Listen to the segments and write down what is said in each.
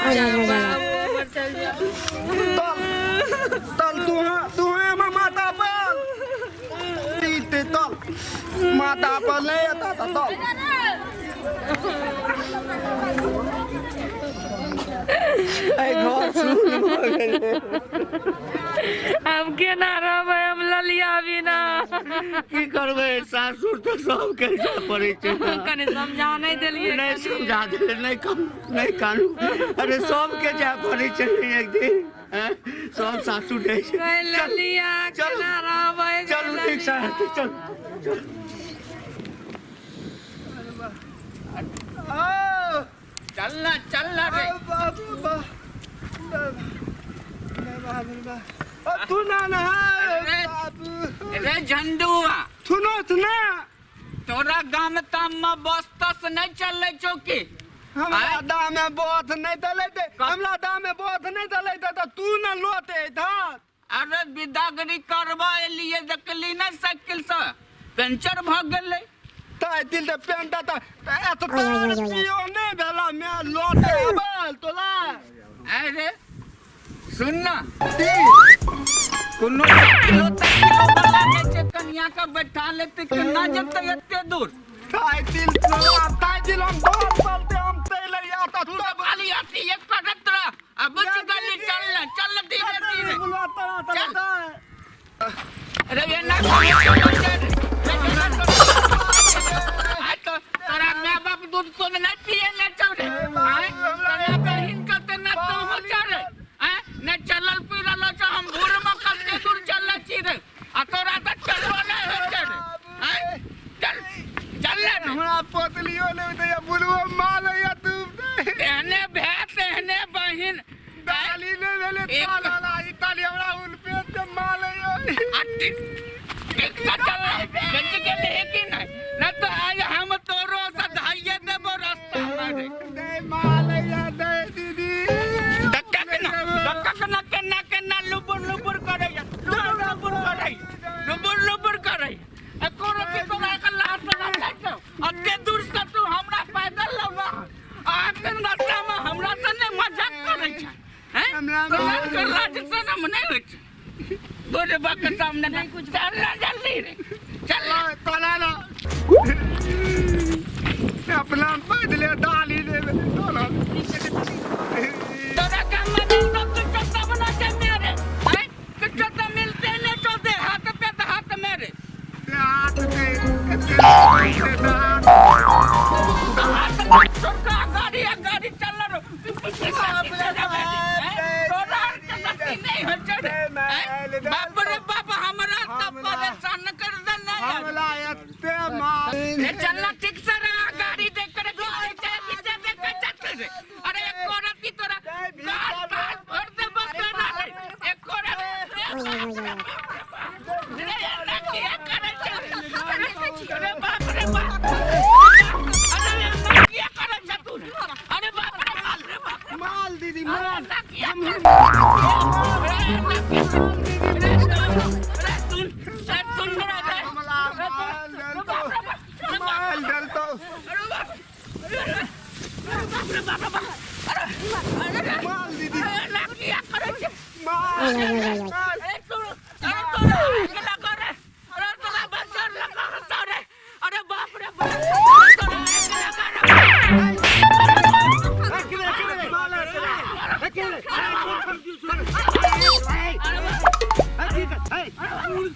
बाबू चल जाओ। तल तल तू तू हमर माता पर ते तल माता पर नहीं आता था तल। एहि घर सुन भऽ गेलै। हम केना रहबै हम ललिया बिना? की करबै, सासुर तऽ सबके जाय पड़ै छै ने। कनि समझा नहि देलियै? नहि कनि। समझा देलै, नहि कानू, नहि कानू। अरे सबके जाय पड़ै छै ने एक दिन, हैं? सब सासुर जाइ छै। गै ललिया, चलू। केना रहबै गै? चलू, ठीक छै ललिया? हेतै, चलू चलू। चल ना, चल ना रे। तू ना ना। अरे। रे झंडुआ। सुनो सुना। तोरा गाम ताम में बस तस नहीं चले छौ की? हमरा आँय? दाम में बहुत नहीं चले थे, हमरा दाम में बहुत नहीं चले थे तो तू ना लोते था। अरे विदागरी करबा एलिए, देखली ना साइकिल से पंचर भ गेलै। ताइ दिल ते पेंटा त एत तार पियो नहीं भेला मैं लोते आबल तोला। अरे सुन ना। की? कोनो साइकिलो ताइकिलो वाला नहि छै? कनिया के बैठा लेते, केना जेतै एते दूर? ताइ दिल तोला, ताइ दिल हम बहुत बोलते हम तैले या त तू तो खाली अथी एक करत रह आ बुझ गली। चल ना, चल धीरे धीरे। चल। अरे ये ना तो तोरा my बाप दूध तो नहीं पिए ना चल रे। आय तोरा बहिन के ते ना तो हो चल रे। आय न चलल पिरल छ, हम भोर में कते दूर चलल छी रे, आ तोरा त चलबो नहीं हो चल रे। आय चल चल रे। हमरा पोतलियो नहीं दैया बुलबो माल या तू। तेहने भै तेहने बहिन। दाली नहीं भेले। ताला ई ताली हमरा उल पे ते माल या। आ ठीक ठीक से चल, बच गेले है कि नहीं? न तो आज हम तोरो से धाइए देबो रास्ता में रे। दे माल या दे दीदी। धक्का के ना, धक्का के ना, केना केना लुबुर लुबुर करे, लुबुर लुबुर करे, लुबुर लुबुर करे। एको रति तोरा के लात ना जाइतो। अते दूर से तू हमरा पैदल लबा आ के रास्ता में हमरा से ने मजाक करे छै, हैं? हमरा तोरा के लाज शरम नहीं होइ छै बुढ़बा के सामने? नहीं कुछ। चल ना जल्दी रे, चल ना। तला ना अपना पैदले दाली दे तला। तोरा काम में नहीं तो कुछ तब ना के मेरे हैं, कुछ तो मिलते नहीं तो दे हाथ पे तो हाथ मेरे हाथ दे हाथ छोड़का गाड़ी आ गाड़ी चल रहो। तोरा के गति नहीं हो चढ़े। बाप रे बाप, हमरा तो परेशान कर देना यार। हमरा एते माल ए चलना ठीक से रहा, गाड़ी देख कर पीछे पीछे देख के चल रे। अरे एको रत्ती तोरा गाल गाल भर देबो तोरा रे, एको रत्ती रे। एना किया करै छै? अरे बाप रे बाप, अरे एना किया करै छै तू? अरे बाप रे बाप रे बाप। माल दीदी माल। एना किया करै? अरे एना किया? अरे अरे सुन, अरे सुन रे रे। हमरा माल डलतो, माल डलतो। माल दीदी माल माल। अरे बाप रे बाप।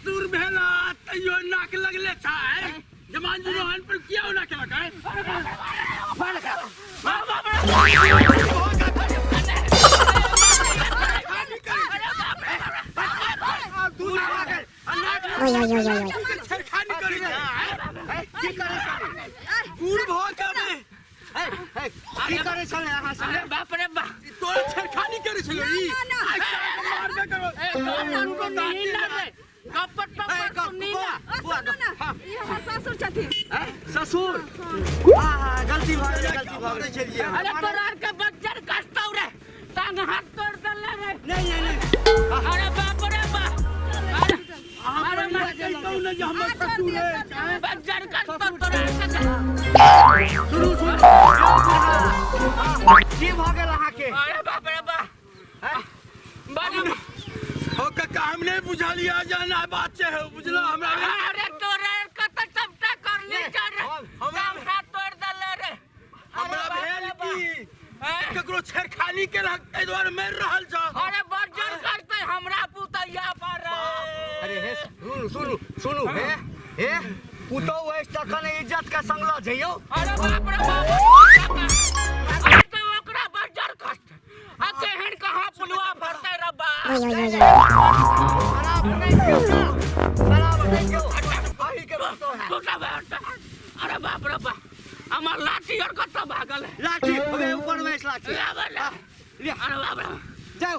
सुर भेला तैयो नाक लगले छै। जमान जी रोहन पर किया होना केलक है? छेड़खानी करै छै? की करै छलै? बूढ़ भऽ के बे। की करै छलै अहाँ सब? अरे बाप रे बाप। तोरा छेड़खानी करै छलै ई। ना, ना। आइ साला मारबे करबो। ओ सुनू ना, ई हमर ससुर छथिन। ससुर? हाँ, गलती भऽ गेलै, गलती भऽ गेलै छलियै। अरे तोरा आर के बच्चर कष्टौ रे, टांग हाथ तोड़ देले रे। नहीं नहीं नहीं। अरे बाप रे बाप, अरे अरे हमरा कहितौ ने जे हमर ससुर अछि। बच्चर कष्टौ तोरा आर के। सुनू सुनू, की भऽ गेल अहाँके? के। अरे बाप रे बा। बड़ी हो काका, हम नहीं बुझलिया जाना बात छै हो, बुझलो हमरा। अरे तोरे कत चमटा करली चल रे। चमटा तोड़ देले रे। हमरा भेल की ककरो छेड़खानी के ताहि दुआरे मारि रहल छौ। अरे बजर करते हमरा पुतैया पर। अरे हे, सुनू सुनू सुनू, हे हे, पुतहु अछि तखन इज्जत के संग लऽ जइयौ। अरे बाप रे बाप, अरे तो ओकरा बजर कष्ट आ केहन कहाँ पुलवा भरते रे बाप। शराब नहि पियौ, शराब नहि पियौ, अही के पुतहु है। टूटा बैठ। अरे बाप रे बाप, हमर लाठी और कतऽ भागल है? लाठी ओकरे ऊपर में अछि लाठी। ले ले। अरे बाप रे। जाउ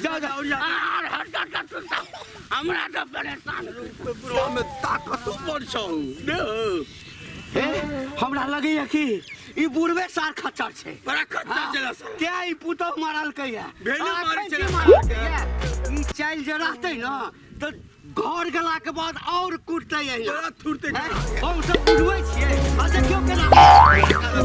जाउ जाउ। अरे हट हट हट हट, हमरा तऽ परेशान। बुढ़वा में ताकतो बड़ छौ ने। हे, हमरा लगैया कि ई बुढ़वे सार खच्चर छै। बड़ा खच्चर छलै साला। क्या ई पुतहु मारलकै है? भेले मारै एखन छलै की मारलकै है? ई चालि जे रहतै ने तऽ घर गेला के बाद और कुटतै एहिना। बड़ा थुरतै। हैं? हम सब बुझबै छियै आ देखियौ केना मारैत रहू।